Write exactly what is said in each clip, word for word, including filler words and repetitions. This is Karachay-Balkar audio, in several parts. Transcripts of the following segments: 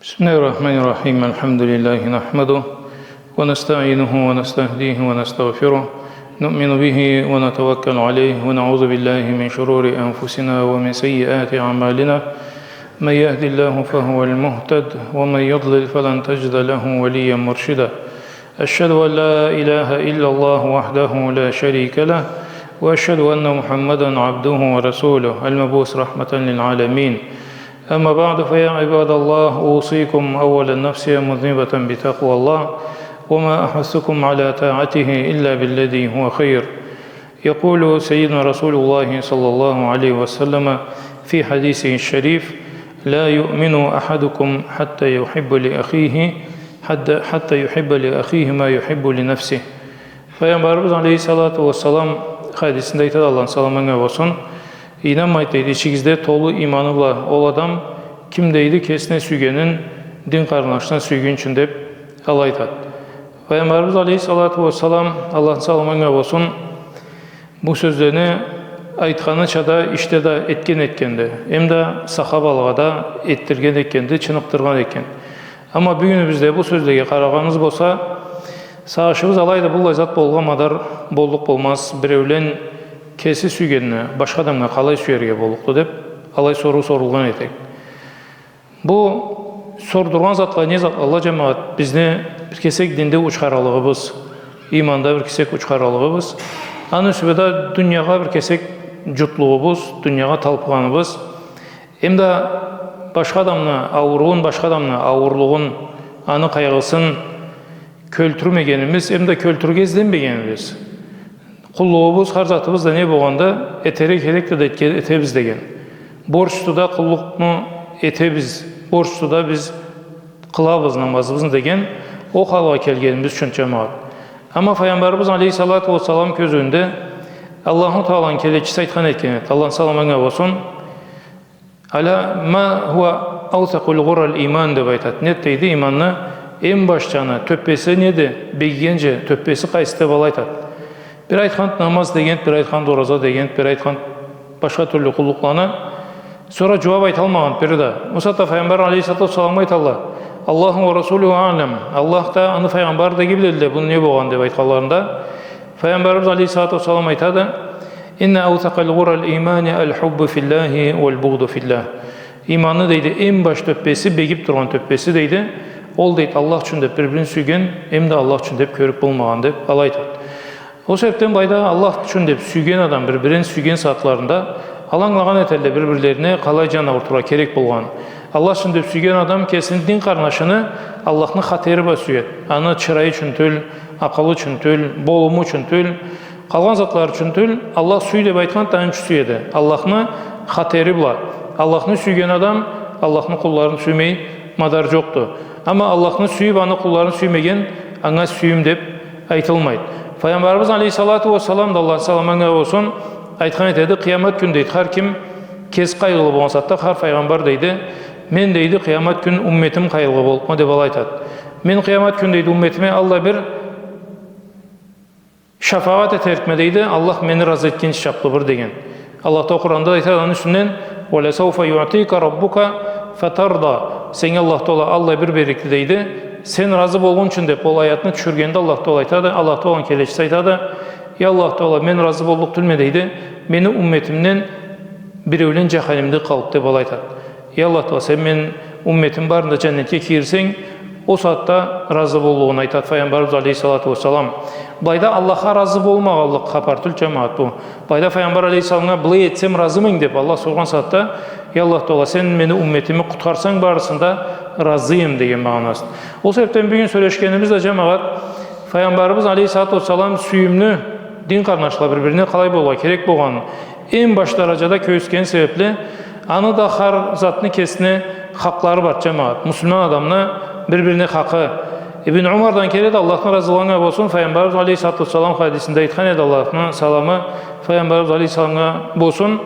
بسم الله الرحمن الرحيم. الحمد لله نحمده ونستعينه ونستهديه ونستغفره. نؤمن به ونتوكل عليه ونعوذ بالله من شرور أنفسنا ومن سيئات أعمالنا. من يهد الله فهو المهتد ومن يضلل فلن تجد له وليا مرشدا. أشهد أن لا إله إلا الله وحده لا شريك له، وأشهد أن محمدا عبده ورسوله المبعوث رحمة للعالمين. أما بعد، فيا عباد الله، أوصيكم أولا نفسي مذنبة بتقوى الله، وما أحثكم على طاعته إلا بالذي هو خير. يقول سيدنا رسول الله صلى الله عليه وسلم في حديثه الشريف: لا يؤمن أحدكم حتى يحب لأخيه، حتى، حتى يحب لأخيه ما يحب لنفسه. Файгъамбарыбыз алейхиссалату уассалам хадисинде айтады, Аллахны саламы анга болсун: «Ийнанмайды, — дейди, — ичигизде толу иманы бла ол адам, ким, — дейди, — кесине сюйгенин дин къарнашына сюйгюнчюн», — деп, алай айтады. Файгъамбарыбыз алейхиссалату уассалам, Аллахны саламы анга болсун, бу сёзлени айтханыча да, ишде да этген этгенди. Эм да сахабалагъа да этдирген этгенди, чыныкъдыргъан этген. Амма бюгюнюбюзде бу сёзлеге къарагъаныбыз болса, сагъышыбыз алайды, быллай зат болургъа мадар боллукъ болмаз, биреулен кеси сюйгенине башха адамгъа къалай сюерге боллукъду деп, алай соруу сорулгъан этеди. Бу сордургъан затла не затладыла, джамагъат? Бизни бир кесек динде учхаралыгъыбыз, иманда бир кесек учхаралыгъыбыз, аны юсюне да дуниягъа бир кесек джутлугъубуз, дуниягъа талпыгъаныбыз, эм да башха адамны ауруун, башха адамны ауурлугъун, аны къайгъысын кёлтюрмегенибиз, эм да кёлтюрюрге изленмегенибиз. Къуллугъубуз, хар затыбыз да не болгъанда, этерге керекди да этге-, этебиз деген. Борчду да къуллукъну этебиз, борчду да биз къылабыз намазыбызны деген ол халгъа келгенибиз ючюн, джамагъат. Амма Файгъамбарыбыз алейхиссалату уассалам кёзюуюнде Аллаху Тааланы келечиси айтхан этген эди, Аллахны саламы анга болсун: «Ала ма хуа аутакъу гъуррал иман», — деп айтады. Неди, дейди, иманны эм баш джаны, тёппеси неди, бегигенчи тёппеси къайсыды деп алай айтады. Бир айтханды намаз дегенди, бир айтханды ораза дегенди, бир айтханды башха тюрлю къуллукъланы. Сора джууап айталмагъанды бири да. Ол сагъатда Файгъамбар алейхиссалату уассаламгъа айталла: «Аллаху уа расулуху аълам». Аллах да, аны файгъамбары да иги биледиле муну не болгъанын деп айтханларында, Файгъамбарыбыз алейхиссалату уассалам айтады: «Инна аутакъал гъуррал имани ал хуббу филлахи уал бугъду филлах». Иманны, дейди, эм баш тёппеси, бегип тургъан тёппеси, дейди, ол, дейди, Аллах ючюн деп бир-бирин сюйген, эм да Аллах ючюн деп кёрюп болмагъан, деп алай айтады. Ол себепден былайда Аллах ючюн деп сюйген адам бир-бирин сюйген сагъатларында ала англагъан этелле бир-бирлерине къалай джан аурутургъа керек болгъанын. Аллах ючюн деп сюйген адам кесини дин къарнашыны Аллахны хатери бла сюеди. Аны чырайы ючюн тюл, акъылы ючюн тюл, болуму ючюн тюл, къалгъан затлары ючюн тюл, Аллах сюй деп айтханды, аны ючюн сюеди. Аллахны хатери бла. Аллахны сюйген адам Аллахны къулларын сюймей мадар джокъду. Амма Аллахны сюйюп, аны къулларын сюймеген, анга сюйюм деп айтылмайды. Файгъамбарыбыз алейхиссалату уассалам да, Аллахны саламы анга болсун, айтхан этеди, къыямат кюн, дейди, хар ким кеси къайгъылы болгъан сагъатда, хар файгъамбар, дейди, мен, дейди, къыямат кюн умметим къайгъылы боллукъма деп алай айтады. Мен къыямат кюн, дейди, умметиме аллай бир шафагъат этерикме, дейди, Аллах мени разы этгинчи чакълы бир деген. Аллах Таала Къуранда айтады аны юсюнден: «Уа ласауфа юътика раббука фатарда». Сеннге Аллах Таала аллай бир берликди, дейди, сен разы болгъунчун деп, ол аятны тюшюргенде Аллах Таала айтады, Аллах Тааланы келечиси айтады: «Я Аллах Таала, мен разы боллукъ тюлме, — дейди, — мени умметимден биреулен джаханимде къалып», — деп алай айтады. «Я Аллах Таала, сен мени умметим барын да джаннетге киргизсенг, ол сагъатда разы боллугъун», — айтады Файгъамбарыбыз алейхиссалату уассалам. Былайда Аллахха разы болмагъанлыкъ хапар тюл, джамагъат, бу. Былайда Файгъамбар алейхиссаламгъа былай этсем разымынг деп Аллах соргъан сагъатда, «Я Аллах Таала, сен мени умметими къутхарсанг, барысын да разыем», — деген магъанасында. Ол себепден бюгюн сёлешгенибиз да, джамагъат, Файгъамбарыбыз алейхиссалату уассалам сюйюмлю дин къарнашла бир-бирине къалай болургъа керек болгъанын, эм баш даражада кёргюзтгени себепли, аны да хар затны кесине хакълары бар, джамагъат. Муслиман адамны бир-бирине хакъы. Ибн Умардан келеди, Аллахны разылыгъы анга болсун, Файгъамбарыбыз алейхиссалату уассалам хадисинде айтхан эди, Аллахны саламы Файгъамбарыбыз алейхиссаламгъа болсун.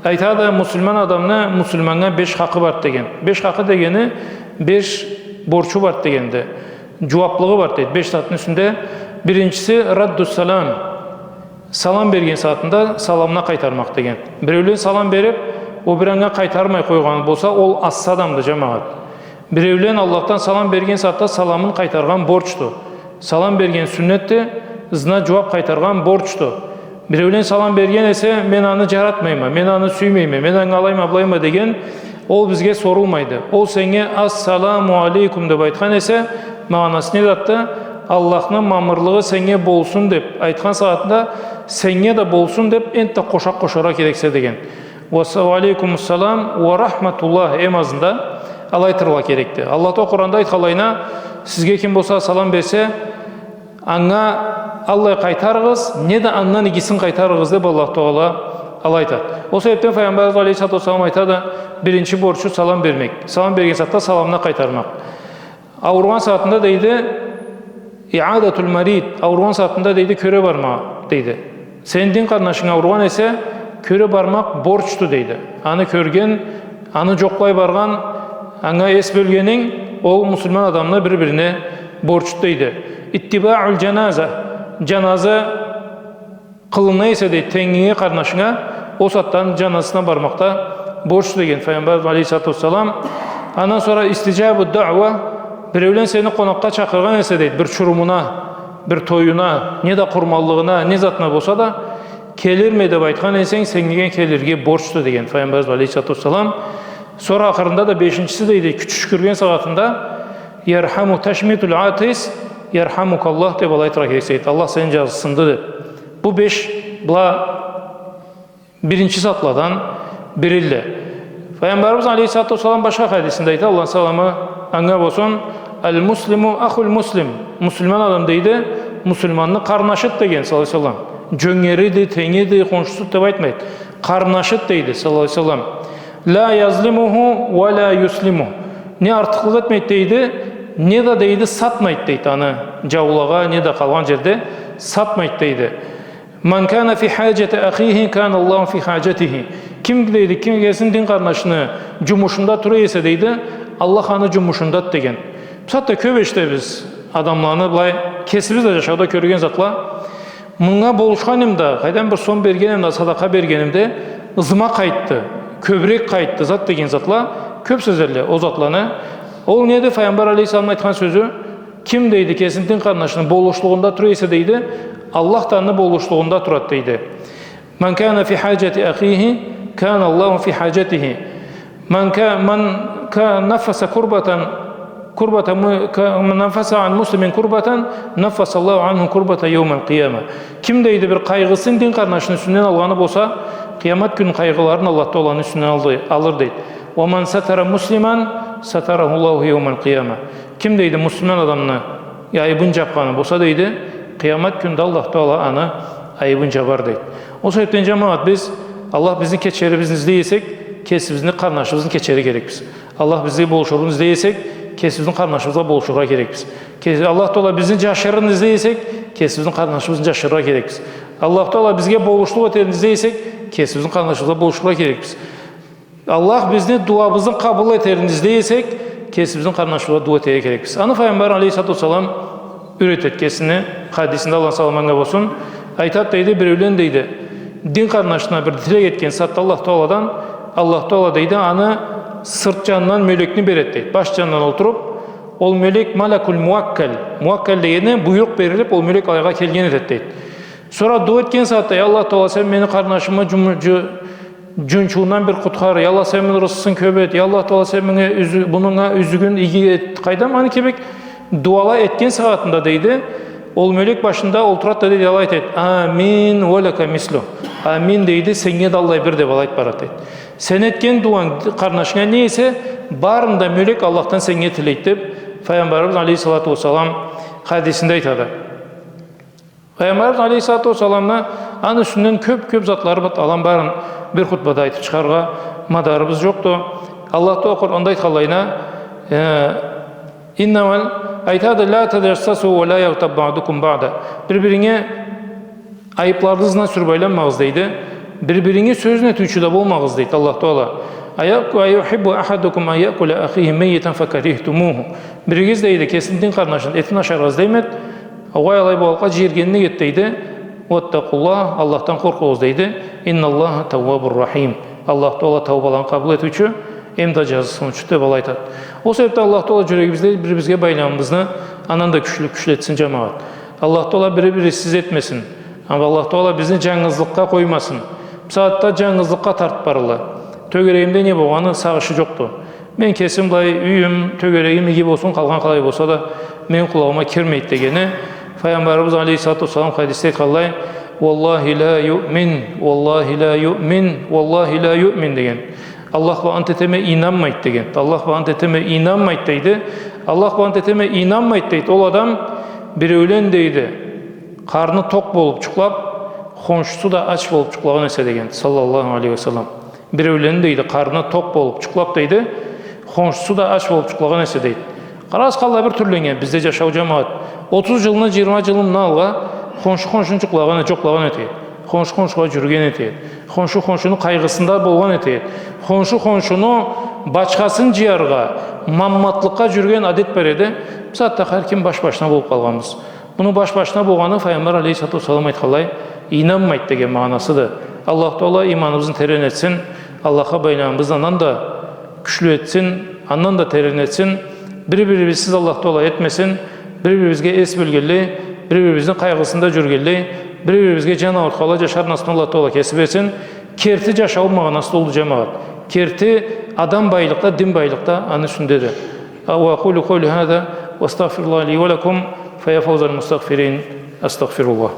Айтады, муслиман адамны муслиманнга беш хакъы бар деген. Беш хакъы дегени, беш борчу бар дегенди. Джууаплыгъы бар дейди. Беш затны юсюнде. Биринчиси, радду салам. Салам берген сагъатында саламына къайтармакъ деген. Биреулен салам берип, ол бир анга къайтармай къойгъаны болса, ол ассы адамды, джамагъат. Биреулен Аллахдан салам берген сагъатда саламын къайтаргъан борчду. Салам берген сюннетди, ызына джууап къайтаргъан борчду. Биреулен салам берген эсе, мен аны джаратмайма, мен аны сюймейме, мен анга алайма, былайма деген, ол бизге сорулмайды. Ол сеннге «Ассаламу алейкум» деп айтхан эсе, магъанасы не затды? Аллахны мамырлыгъы сеннге болсун деп айтхан сагъатында, сеннге да болсун деп энтда къошакъ къошаргъа керексе деген. «Ва алейкум ассалам ва рахматуллах», эм азында алай айтыргъа керекди. Аллах Тагъала Къуранда айтханлайына, сизге ким болса салам берсе, анга аллай къайтарыгъыз, неда андан игисин къайтарыгъыз деп Аллах Тагъала алай айтады. Ол себепден Файгъамбарыбыз алейхиссалату уассалам айтады, биринчи борчу салам бермек. Салам берген сагъатда саламны къайтармакъ. Ауругъан сагъатында дейди, «Иадатул марид», ауругъан сагъатында дейди, кёре бармакъ дейди. Сени дин къарнашынг ауругъан эсе, кёре бармакъ борчду дейди. Аны кёрген, аны джокълай баргъан, анга эс бёлгенинг, ол муслиман адамны бир-бирине борчду дейди. Иттибаул джаназа, джаназа къылына эсе дейди, тенгинге, къарнашынга, ол сагъатда джаназасына бармакъ да борчду деген Файгъамбар алейхиссалату уассалам. Андан сора истиджабу дауа, биреулен сени къонакъгъа чакъыргъан эсе дейди, бир чурумуна, бир тоюна, неда къурманлыгъына, не затына болса да, келирме деп айтхан эсенг, сеннге келирге борчду деген Файгъамбар алейхиссалату уассалам. Сора ахырында да бешинчиси дейди, кючюшкюрген сагъатында, «Ярхаму ташмитул атис, ярхамукаллах» деп алай айтыргъа керексе дейди. «Аллах сени джазыкъсынды» деп. Бу беш, была биринчи затладан бирилди. Файгъамбарыбыз алейхиссалату уассалам башха хадисинде айта, Аллахны саламы анга болсун, «Ал-муслиму ахул муслим». Муслиман адам дейди, муслиманны къарнашыды деген, саллаллаху алейхи ва саллам. Джёнгериди, тенгиди, хоншусуду деп айтмайды. Къарнашыды дейди, саллаллаху алейхи ва саллам. «Ла язлимуху ва ла юслимуху». Не артыкълыкъ этмейди дейди, неда дейди, сатмайды дейди. Аны джаулагъа, неда къалгъан джерде сатмайды дейди. «Ман кана фи хаджати ахихи, кана Аллаху фи хаджатихи». Ким дейди, ким кесини дин къарнашыны джумушунда тура эсе дейди, Аллах аны джумушундады деген. Бусагъатда кёп эшитебиз адамланы былай, кесибиз да джашауда кёрген затла. Мынга болушханым да, къайдан бир сом бергеним да, садакъа бергеним да, ызыма къайтды, кёбюрек къайтды, зат деген затла, кёп сёзлелле ол затланы. Ол неди? Файгъамбар алейхиссаламны айтхан сёзю, ким дейди, кесини дин къарнашыны болушлугъунда тура эсе дейди, Аллах да аны болушлугъунда турады дейди. «Ман кана фи хаджати ахихи, кана Аллаху фи хаджатихи». «Ман ка-, ман ка-, нафаса курбатан, курбата му-, ка-, ман нафаса ан муслимин курбатан, нафаса Аллаху анху курбата яумал къияма». Ким дейди, бир къайгъысын дин къарнашыны юсюнден алгъаны болса, къыямат кюн къайгъыларын Аллах Тагъала аны юсюнден алды, алыр дейди. «Ва ман сатара муслиман, сатараху Аллаху яумал къияма». Ким дейди, муслиман адамны айыбын джабханы болса дейди, къыямат кюнде Аллах Тагъала аны айыбын джабар дейди. Ол себепден, джамагъат, биз, Аллах бизни кечеририн излей эсек, кесибизни къарнашыбызны кечерирге керекбиз. Аллах бизге болушурун излей эсек, кесибизни къарнашыбызгъа болушургъа керекбиз. Кес-, Аллах Тагъала бизни джашырырын излей эсек, кесибизни къарнашыбызны джашырыргъа керекбиз. Аллах Тагъала бизге болушлукъ этерин излей эсек, кесибизни къарнашыбызгъа болушургъа керекбиз. Аллах бизни дуабызны къабыл этерин излей эсек, кесибизни къарнашыбызгъа дуа этерге керекбиз. Аны Файгъамбар алейхиссалату уассалам юйретеди кесини хадисинде, Аллахны саламы анга болсун. Айтады дейди, биреулен дейди, дин къарнашына бир тилек этген сагъатда Аллах Тагъаладан, Аллах Тагъала дейди, аны сырт джанындан мёлекни береди дейди. Баш джанындан олтуруп, ол мёлек малакул муаккал. Муаккал дегени буйрукъ берилип, ол мёлек алайгъа келген этеди дейди. Сора дуа этген сагъатда, я Аллах Тагъала, сен мени къарнашымы джум-, джу-, джунчуундан бир къутхар, я Аллах, сен муну рысхысын кёб эт, я Аллах Тагъала, сен мунга юзю-, мунга юзюгюн иги эт, къайдам, аны кибик дуала этген сагъатында дейди, ол мёлек башында олтурады да дейди, алай айтады, «Амин, ва лака мислу». «Амин», дейди, «сеннге да аллай бир» деп алай айтып барады дейди. Сен этген дуанг къарнашынга не эсе, барын да мёлек Аллахдан сеннге тилейди деп Файгъамбарыбыз алейхиссалату уассалам хадисинде айтады. Файгъамбарыбыз алейхиссалату уассаламны аны юсюнден кёб-кёб затлары бар, аланы барын бир хутбада айтып чыгъаргъа мадарыбыз джокъду. Аллах Тагъала Къуранда айтханлайына, э, иннамал, айтады, «Ла таджассасу ва ла ягътаб баъдукум баъда». Бир-биринге айыпларыгъызны сюрюп айланмагъыз, дейди. Бир-биринге сёзюн этиучю да болмагъыз, дейди Аллах Тагъала. «Ая-, аюхиббу ахадукум ан яъкула ахихи майятан факарихтумуху». Биригиз, дейди, кесини дин къарнашыны этин ашаргъа излеймиди? Огъай, алай болгъанлыкъгъа джийиргенлик эт, дейди. «Ваттакъуллах», Аллахдан къоркъугъуз, дейди. «Инналлаха тауабур рахим». Аллах Тагъала таубаланы къабыл этиучю, эм да джазыкъсыныучуду деб алай айтады. Ол себебден Аллах Тагъала джюрегибизде бир-бирибизге байламыбызны андан да кючлю, кючлетсин, джамагъат. Аллах Тагъала бири-бирисиз этмесин. Амма Аллах Тагъала бизни джангызлыкъгъа къоймасын. Бусагъатда джангызлыкъгъа тартыб баралла. Тёгерегимде не болгъаны сагъышы джокъду. Мен кесим былай, юйюм, тёгерегим иги болсун, къалгъан къалай болса да, мени къулагъыма кирмейди дегени. Файгъамбарыбыз алейхиссалату уассалам хадисде айтханлай: «Уаллахи ля юъмин, уаллахи ля юъмин, уаллахи ля юъмин», — деген. «Аллах бла ант этеме, ийнанмайды», — деген. «Аллах бла ант этеме, ийнанмайды», — дейди. «Аллах бла ант этеме, ийнанмайды», — дейди. «Ол адам биреулен, — дейди, — къарны токъ болуб джукълаб, хоншусу да ач болуб джукълагъан эсе», — деген, саллаллаху алейхи ва саллам. Биреулен, дейди, къарны токъ болуб джукълаб, дейди, хоншусу да ач болуб джукълагъан эсе, дейди. Къарагъыз, къалай бир тюрленнген бизде джашау, джамагъат. Отуз джылны, джыйырма джылны алгъа хоншу хоншуну джукълагъан, джокълагъан эте эди. Хоншу хоншугъа джюрюген эте эди. Хоншу хоншуну къайгъысында болгъан эте эди. Хоншу хоншуну бачхасын джыяргъа, мамматлыкъгъа джюрюген адет бар эди. Бусагъатда хар ким баш башына болуб къалгъанбыз. Муну баш башына болгъаны, Файгъамбар алейхиссалату уассалам айтханлай, ийнанмайды деген магъанасыды. Аллах Тагъала иманыбызны терен этсин, Аллахха байламыбызны андан да кючлю этсин, андан да терен этсин. Бир-бирибизсиз Аллах Тагъала этмесин, бир-бирибизге эс бёлгенлей, бир-бирибизни къайгъысында джюрюгенлей, бир-бирибизге джан аурутханлай джашар насыбны Аллах Тагъала кеси берсин. Керти джашау магъанасы да олду, джамагъат. Керти адам байлыкъда, дин байлыкъда аны юсюндеди. وأقول قولي هذا وأستغفر الله لي ولكم، فيا فوز المستغفرين. أستغفر الله.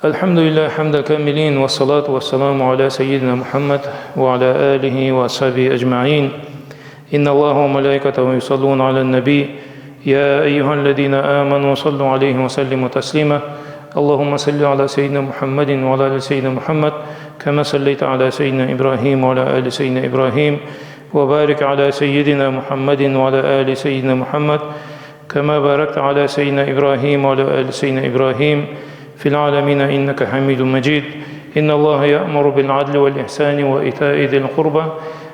الحمد لله حمد الكاملين، والصلاة والسلام على سيدنا محمد وعلى آله وأصحابه أجمعين. إن الله وملائكته يصلون على النبي، يا أيها الذين آمنوا صلوا عليه وسلموا تسليما. اللهم صل على سيدنا محمد وعلى آل سيدنا محمد، كما صليت على سيدنا إبراهيم وعلى آل سيدنا إبراهيم، وبارك على سيدنا محمد وعلى آل سيدنا محمد، كما باركت على سيدنا إبراهيم وعلى آل سيدنا إبراهيم في العالمين إنك حميد مجيد. إن الله يأمر بالعدل والإحسان وإيتاء ذي القربى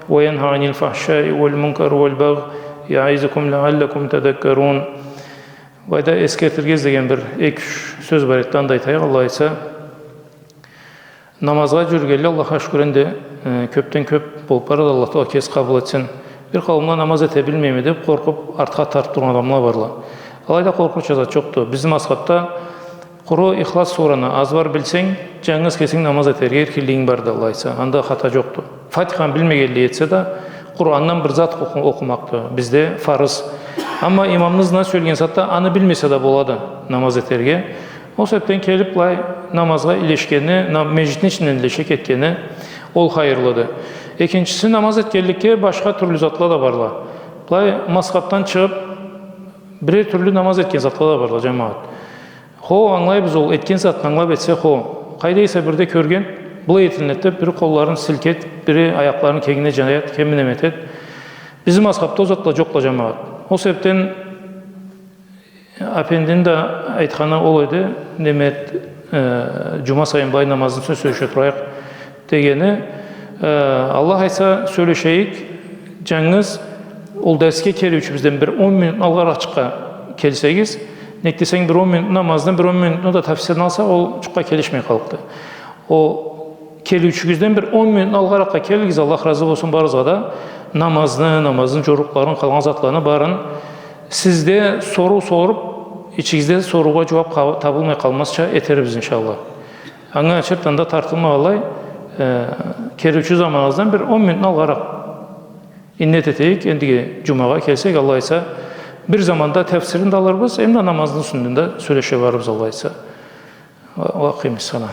وينهى عن الفحشاء والمنكر والبغي يعظكم لعلكم تذكرون. Былайда эсгертирге излеген бир эки-юч сёз бар эди, аны да айтайыкъ, Аллах айтса. Намазгъа джюрюгенле, Аллахха шукур, энди, э, кёбден кёб болуб барады, Аллах Тагъала кеси къабыл этсин. Бир къауумла намаз эте билмейме деб, къоркъуб, артха тартыб тургъан адамла барла. Алайда къоркъурча зат джокъду. Бизни мазхабда къуру Ихлас сураны азбар билсенг, джангыз кесинг намаз этерге эркинлигинг барды, Аллах айтса. Анда хата джокъду. Фатиханы билмегенлей этсе да, Къурандан бир зат окъу-, окъумакъды бизде фарыз. Амма имамны ызына сюелген сагъатда аны билмесе да болады намаз этерге. Ол себебден келиб былай намазгъа илешгени, на-, межгитни ичинден илеше кетгени ол хайырлыды. Экинчиси, намаз этгенликге башха тюрлю затла да барла. Былай мазхабдан чыгъыб, бирер тюрлю намаз этген затла да барла, джамагъат. Хо, ангылайбыз, ол этген затын ангылаб этсе, хо. Къайда эсе бирде кёрген, былай этилинеди деб, бири къолларын силкед, бири аякъларын кегине джаяд, кеминеме этед. Бизни мазхабда ол затла джокъла, джамагъат. Ол себебден апендини да айтханы ол эди, неме, э, джума сайын былай намазны юсюнден сёлеше турайыкъ дегени, э, Аллах айтса, сёлешейик, джангыз ол дарсге келиучюбюзден бир он минутну алгъаракъчыкъгъа келсегиз, нек десенг, бир он минутну намазны, бир он минутну да тафсирин алсакъ, ол джукъгъа келишмей къаллыкъды. Ол келиучюгюзден бир он минутну алгъаракъгъа келигиз, Аллах разы болсун барыгъызгъа да, намазны, намазны джорукъларын, къалгъан затланы барын. Сизде соруу соруб, ичигизде соруугъа джууаб къа-, табылмай къалмазча этербиз, иншаллах. Анга чыртдан да тартылмагъанлай, э, келиучю заманыгъыздан бир он минутну алгъаракъ. Иннет этейик, эндиги джумагъа келсек, Аллах айтса, бир заманда тафсирин да алырбыз, эм да намазны юсюнден да сёлеше барырбыз, Аллах айтса. Ва, ва акъимис-салам.